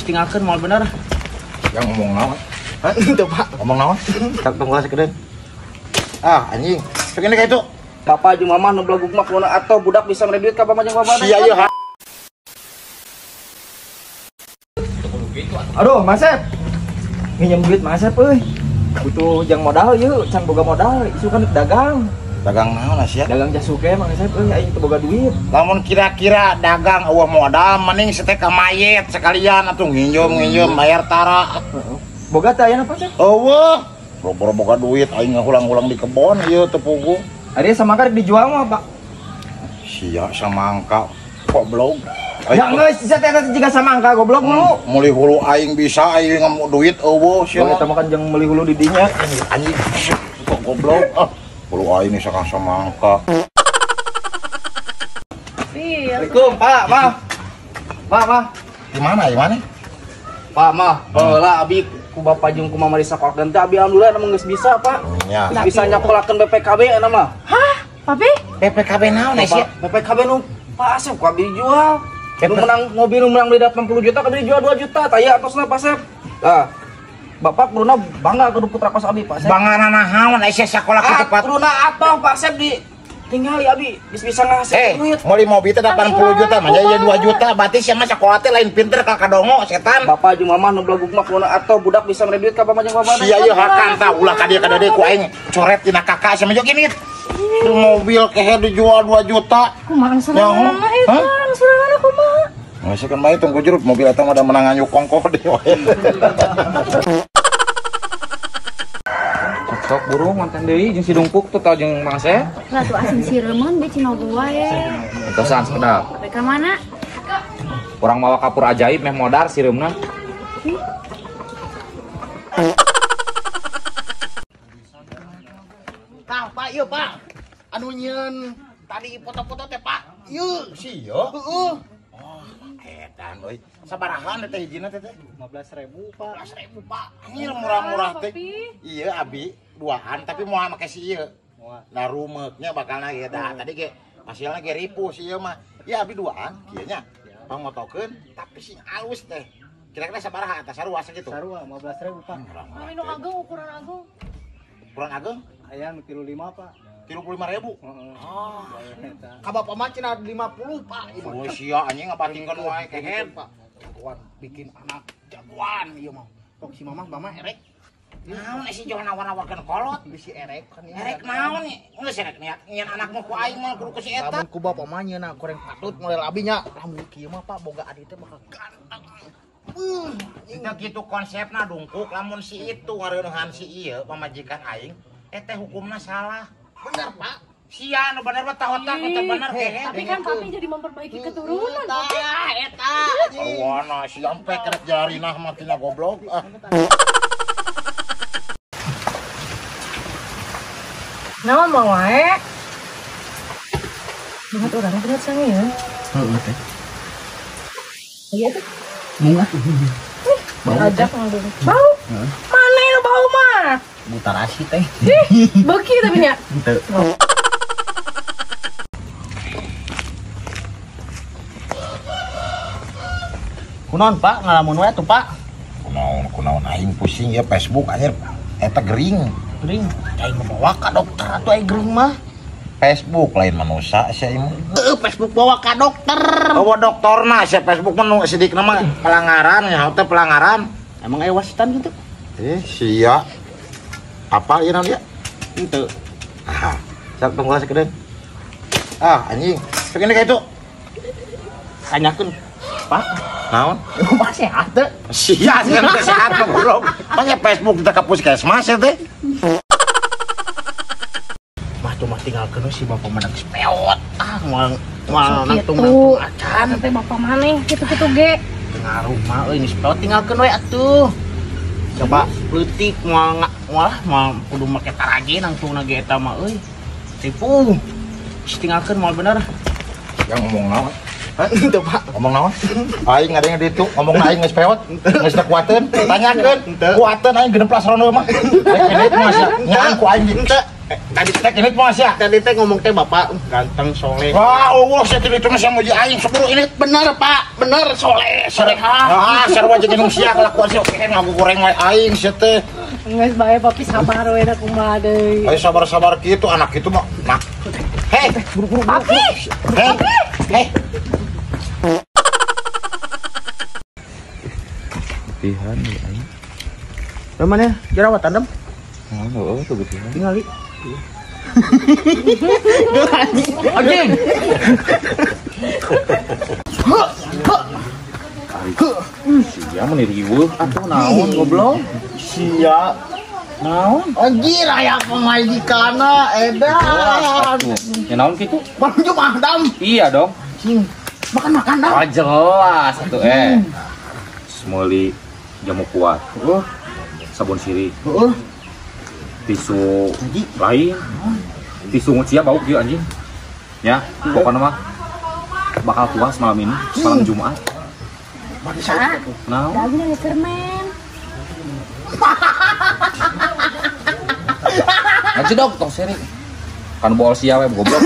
Tinggalkeun moal bener. Yang ngomong naon? Hah? Teu, Pak. Ngomong naon? Tak tunggu sakedeun. Ah, anjing. Cek ini ka itu. Bapak jeung mamah nu belaguk mah kumaha atuh budak bisa mere duit ka bapak jeung bapak. Sia ieu. Aduh, Mas Sep. Nginjem duit Mas Sep euy. Butuh jang modal ieu, can boga modal, isu kan dagang. Dagang naon sia? Dagang jasuke Mang Sep euy, aing teu boga duit. Lamun kira-kira dagang eueuh modal mending setek ka mayit sekalian atuh nginjem-nginjem bayar tara. Heeh. Boga teh aya napa, Sep? Eueuh. Boro-boro boga duit aing ngahulang-hulang di kebon ieu teu puguh. Ari samangka rek dijual mah, Pak. Sia samangka goblok. Ya geus, sia teh eta jiga samangka goblok hulu. Meuli hulu aing bisa aing ngamu duit eueuh sia. Eta mah kan jeung meuli hulu di dinya. Anjing kok goblok. Ah, hulu aing bisa samangka. Assalamualaikum, Pak, Ma. Ma, Ma. Di mana, di mana? Pak, Ma, heula abi ku bapak jeung ku mama di sakola teh abi alhamdulillah emang geus bisa, Pak. Nya. Geus bisa nyakolakeun BPKB eta mah. Hah? Papi? BPKB naon sia? BPKB nu Pak Asep ku abi dijual. Nu menang mobil nu menang beli 80 juta abi dijual 2 juta. Taya atosna Pak Asep. Tah. Bapak kuduna bangga kudu putra kos abi Pak Asep. Bangga naon sia sakola kitu Pak. Kuduna atoh Pak Asep di tinggali abi geus bisa ngahasilkeun duit. Meuli mobil teh 80 juta mah ya 2 juta berarti sia mah sakola teh lain pinter ka kadongo setan. Bapak jeung mamah nu belaguk mah kumaha atuh budak bisa mere duit ka bapak jeung bapak. Sia ieu hakan tah ulah ka dieu ka deui ku aing coret dina kakak sia mah gini. Mobil kehe dijual 2 juta. Kumaha angsuranna eta? Angsuranna kumaha? Geus kan bae tunggu jeruk mobil eta mah da menang nganyuk kongko deui wae. Sok burung mantan deui jeung si Dungkuk total jeung Mang Sep. Lah tuh asin sireumon be cina wae. Entosan sekedap. Rek ka mana? Urang mawa kapur ajaib meh modar sireumna. Tah, Pak, ieu Pak. Anu nyieun tadi foto-foto teh, Pak. Ieu sia. Heeh. Oh, edan euy. Sabarahan teh hijina teh? 15.000, Pak. 15.000, Pak. Anjir murah-murah teh. Iya, abi duaan tapi moal make si ieu. Nah, rumeuknya bakalna ge da. Tadi ge hasilna ge ripuh si ieu mah. Ieu abi duaan kieu nya. Pangmotokeun tapi sing alus teh. Kira-kira sabaraha atas sarua sakitu? Sarua 15.000, Pak. Anu ageng ukuran ageng. Ukuran ageng? Aya nu 35, Pak. 35.000. Heeh. Oh. Ka bapak mah cenah 50, Pak. Oh, sia anjing ngabatingkeun wae kehed, Pak. Jagoan bikin anak jagoan ieu mah. Tok si mamah mama erek. Naon si jual nawar-nawarkeun kolot? Bisi erek kan ieu. Erek naon geus erek niat nyian anakmu ku aing mah kudu ku si eta. Lamun ku bapak mah nyeuna goreng patut model abi nya. Lamun kieu mah Pak boga adi teh bakal ganteng. Teu kitu konsepna Dungkuk lamun si itu ngareuneuhan si ieu pamajikan aing eta hukumna salah. Bener, Pak. Sia nu bener mah taotak nu teu bener kehed. Tapi kan papi jadi memperbaiki keturunan. Tah eta. Awana si sampe kerek jarinah mah tina goblok. Ah. Naon mau wae? Banget urang berat sange ya. Heeh teh. Iya tuh. Bunga. Bau ajak ngomong. Bau? Mana yang bau mah? Butarasi teh. Ih, beuki tapi nya. Henteu. Kunaon Pak ngalamun wae tuh Pak? Kunaon kunaon aing pusing ya Facebook anjir eta gering. Gering. Aing bawa ka dokter atuh aing gering mah. Facebook lain manusia sia ieu mah. Heuh, Facebook bawa ka dokter. Bawa doktorna sia Facebook mah nu sidikna mah pelanggaran nya teh pelanggaran. Emang aya wasitan gitu? Eh sia. Apa ieu naon ieu? Henteu. Ah, sok tunggu sakedeun. Ah, anjing. Cek ini ka itu. Tanyakeun, Pak. Naon? Pak sehat teu? Sia sia teu sehat mah goblok. Manya Facebook kita ka puskesmas ya teh. Mah cuma tinggalkeun si bapak mah geus peot. Ah, moal moal nangtung-nangtung acan. Teh bapak maneh kitu-kitu ge. Ngaruh mah euy geus peot tinggalkeun we atuh. Coba leutik moal moal moal kudu make taraje nangtungna ge eta mah euy. Ripuh. Geus tinggalkeun moal bener. Yang ngomong naon? Hah? Henteu, Pak. Ngomong naon? Aing ngadeng di ditu, ngomong aing geus peot, geus teu kuateun, tanyakeun. Kuateun aing genep plas rono mah. Rek mah sia, nyaan ku aing henteu. Tadi teh ini mah sia. Tadi teh ngomong teh bapak ganteng soleh. Wah, eueuh sia teh itu mah sia muji aing seburu ini. Bener Pak, bener soleh, soleha. Ah, sarua jeung nu sia kelakuan sia oke ngagoreng wae aing sia teh. Geus bae papi sabar we da kumaha deui. Ayo sabar-sabar kitu anak kitu mah. Nah. Hei, buru-buru. Papi. Hei. Hei. Getihan ya aing. Lah mana jerawatan dem? Oh, tuh getihan. Tingali. Anjing. Sia mun riweuh atuh naon goblok? Sia naon? Anjir aya pamajikanna edan. Ya naon kitu? Malam Jumat dam. Iya dong. Cing. Makan-makan dam. Ah jelas atuh Meuli jamu kuat. Heeh. Sabun sirih. Heeh. Tisu lain. Tisu sia bau kieu anjing. Ya, pokoknya mah bakal puas malam ini, malam Jumat. Naon? Lagi nanya cermen. Ngajedog tong seri. Kan bol sia we goblok.